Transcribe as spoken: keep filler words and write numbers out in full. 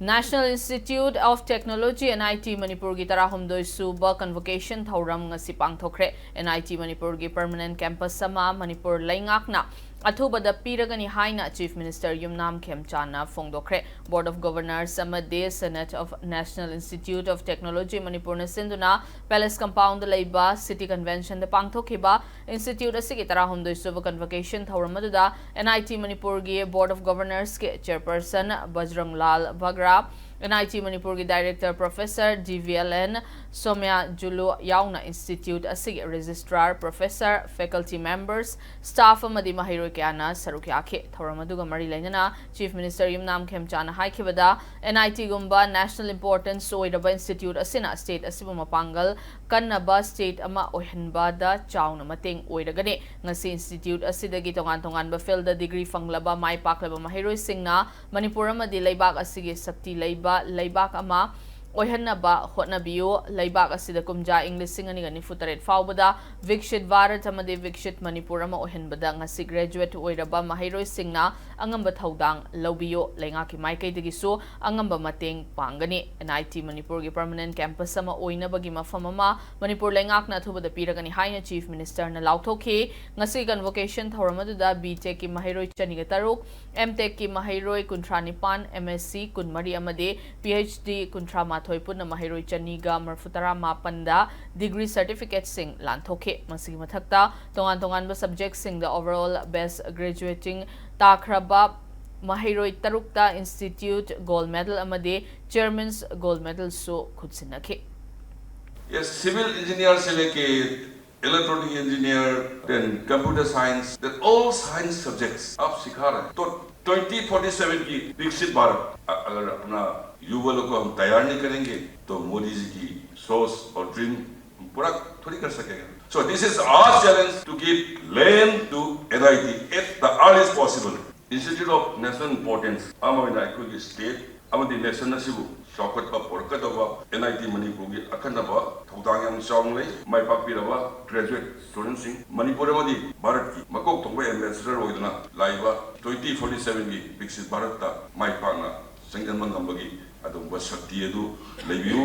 National Institute of Technology, N I T, ꯃꯅꯤꯄꯨꯔꯒꯤ ꯇꯔꯥꯍꯨꯝꯗꯣꯏ ꯁꯨꯕ convocation ꯊꯧꯔꯝ ꯉꯁꯤ ꯄꯥꯡꯊꯣꯛꯈ꯭ꯔꯦ꯫ N I T ꯃꯅꯤꯄꯨꯔꯒꯤ permanent campus ꯑꯃ ꯃꯅꯤꯄꯨꯔ ꯂꯩꯉꯥꯛꯅ ꯑꯊꯨꯕꯗ ꯄꯤꯔꯒꯅꯤ ꯍꯥꯏꯅ Chief Minister Yumnam ꯈꯦꯝꯆꯥꯟꯅ ꯐꯣꯡꯗꯣꯛꯈ꯭ꯔꯦ꯫ Board of Governors ꯑꯃꯗꯤ Senate of National Institute of Technology ꯃꯅꯤꯄꯨꯔꯅ ꯁꯤꯟꯗꯨꯅ Palace Compoundꯗ ꯂꯩꯕ City Conventionꯗ ꯄꯥꯡꯊꯣꯛꯈꯤꯕ institute ꯑꯁꯤꯒꯤ ꯇꯔꯥꯍꯨꯝꯗꯣꯏ ꯁꯨꯕ convocation ꯊꯧꯔꯝ ꯑꯗꯨꯗ N I T ꯃꯅꯤꯄꯨꯔꯒꯤ Board of Governorsꯀꯤ chairperson ꯕꯖꯔꯪꯂꯥꯜ ꯚꯒ꯭ꯔꯥ, N I T ꯃꯅꯤꯄꯨꯔꯒꯤ director professor D V L N ꯁꯣꯃ꯭ꯌꯥ ꯖꯨꯂꯨ ꯌꯥꯎꯅ institute ꯑꯁꯤꯒꯤ registrar, professor, faculty members, staff ꯑꯃꯗꯤ ꯃꯍꯩꯔꯣꯏ ꯀꯌꯥꯅ ꯁꯔꯨꯛ ꯌꯥꯈꯤ꯫ ꯊꯧꯔꯝ ꯑꯗꯨꯒ ꯃꯔꯤ ꯂꯩꯅꯅ Chief Minister Yumnam ꯈꯦꯝꯆꯥꯅ ꯍꯥꯏꯈꯤꯕꯗ, N I Tꯒꯨꯝꯕ national importance ꯑꯣꯏꯔꯕ institute ꯑꯁꯤꯅ state ꯑꯁꯤꯕꯨ ꯃꯄꯥꯡꯒꯜ ꯀꯟꯅꯕ state ꯑꯃ ꯑꯣꯏꯍꯟꯕꯗ ꯆꯥꯎꯅ ꯃꯇꯦꯡ ꯑꯣꯏꯔꯒꯅꯤ꯫ ꯉꯁꯤ institute ꯑꯁꯤꯗꯒꯤ ꯇꯣꯉꯥꯟ ꯇꯣꯉꯥꯟꯕ fieldꯗ degree ꯐꯪꯂꯕ ꯃꯥꯏ ꯄꯥꯛꯂꯕ ꯃꯍꯩꯔꯣꯏꯁꯤꯡꯅ ꯃꯅꯤꯄꯨꯔ ꯑꯃꯗꯤ ꯂꯩꯕꯥꯛ ꯑꯁꯤꯒꯤ ꯁꯛꯇꯤ ꯂꯩꯕ ꯂꯩꯕꯥꯛ ꯑꯃ ꯑꯣꯏꯍꯟꯅꯕ ꯍꯣꯠꯅꯕꯤꯌꯨ꯫ ꯂꯩꯕꯥꯛ ꯑꯁꯤꯗ ꯀꯨꯝꯖꯥ ꯏꯪ ꯂꯤꯁꯤꯡ ꯑꯅꯤꯒ ꯅꯤꯐꯨ ꯇꯔꯦꯠ ꯐꯥꯎꯕꯗ ꯕꯤꯛꯁꯤꯠ ꯚꯥꯔꯠ ꯑꯃꯗꯤ ꯕꯤꯛꯁꯤꯠ ꯃꯅꯤꯄꯨꯔ ꯑꯃ ꯑꯣꯏꯍꯟꯕꯗ ꯉꯁꯤ graduate ꯑꯣꯏꯔꯕ ꯃꯍꯩꯔꯣꯏꯁꯤꯡꯅ ꯑꯉꯝꯕ ꯊꯧꯗꯥꯡ ꯂꯧꯕꯤꯌꯨ꯫ ꯂꯩꯉꯥꯛꯀꯤ ꯃꯥꯏꯀꯩꯗꯒꯤꯁꯨ ꯑꯉꯝꯕ ꯃꯇꯦꯡ ꯄꯥꯡꯒꯅꯤ꯫ N I T ꯃꯅꯤꯄꯨꯔꯒꯤ permanent campus ꯑꯃ ꯑꯣꯏꯅꯕꯒꯤ ꯃꯐꯝ ꯑꯃ ꯃꯅꯤꯄꯨꯔ ꯂꯩꯉꯥꯛꯅ ꯑꯊꯨꯕꯗ ꯄꯤꯔꯒꯅꯤ ꯍꯥꯏꯅ Chief Ministerꯅ ꯂꯥꯎꯊꯣꯛꯈꯤ꯫ ꯉꯁꯤ convocation ꯊꯧꯔꯝ ꯑꯗꯨꯗ B.Techꯀꯤ ꯃꯍꯩꯔꯣꯏ ꯆꯅꯤꯒ ꯇꯔꯨꯛ, M.Techꯀꯤ ꯃꯍꯩꯔꯣꯏ ꯀꯨꯟꯊ꯭ꯔꯥ ꯅꯤꯄꯥꯟ, M.Sc ꯀꯨꯟꯃꯔꯤ ꯑꯃꯗꯤ Ph.D ꯀꯨꯟꯊ꯭ꯔꯥ ꯃꯥꯊꯣꯏ ꯄꯨꯟꯅ ꯃꯍꯩꯔꯣꯏ ꯆꯅꯤꯒ ꯃꯔꯐꯨ ꯇꯔꯥ ꯃꯥꯄꯟꯗ degree certificateꯁꯤꯡ ꯂꯥꯟꯊꯣꯛꯈꯤ꯫ ꯃꯁꯤꯒꯤ ꯃꯊꯛꯇ ꯇꯣꯉꯥꯟ ꯇꯣꯉꯥꯟꯕ subjectꯁꯤꯡꯗ overall best graduating ꯇꯥꯈ꯭ꯔꯕ ꯃꯍꯩꯔꯣꯏ ꯇꯔꯨꯛꯇ institute gold medal ꯑꯃꯗꯤ chairman's gold medalꯁꯨ ꯈꯨꯠꯁꯤꯟꯅꯈꯤ꯫ Yes, civil engineer से लेके electronic engineer, then computer science, then all science subjects आप सिखा रहे हैं। तो twenty forty seven की विकसित भारत, अ-, अगर अपना युवा लोग को हम तैयार नहीं करेंगे, तो मोदी जी की सोच और ड्रीम हम पूरा थोड़ी कर सकेंगे। So this is our challenge to give land to N I T at the earliest possible. Institute of National Importance ꯑꯃ ꯑꯣꯏꯅ ꯑꯩꯈꯣꯏꯒꯤ state ꯑꯃꯗꯤ nation ꯑꯁꯤꯕꯨ ꯆꯥꯎꯈꯠꯄ ꯄꯨꯔꯛꯀꯗꯧꯕ N I T ꯃꯅꯤꯄꯨꯔꯒꯤ ꯑꯈꯟꯅꯕ ꯊꯧꯗꯥꯡ ꯌꯥꯝ ꯆꯥꯎꯅ ꯂꯩ꯫ ꯃꯥꯏ ꯄꯥꯛꯄꯤꯔꯕ graduate studentꯁꯤꯡ, ꯃꯅꯤꯄꯨꯔ ꯑꯃꯗꯤ ꯚꯥꯔꯠꯀꯤ ꯃꯀꯣꯛ ꯊꯣꯡꯕ ambassador ꯑꯣꯏꯗꯨꯅ ꯂꯥꯛꯏꯕ twenty forty sevenꯒꯤ ꯕꯤꯛꯁꯤꯠ ꯚꯥꯔꯠꯇ ꯃꯥꯏ ꯄꯥꯛꯅ ꯆꯪꯁꯤꯟꯕ ꯉꯝꯕꯒꯤ ꯑꯗꯨꯒꯨꯝꯕ ꯁꯛꯇꯤ ꯑꯗꯨ ꯂꯩꯕꯤꯌꯨ꯫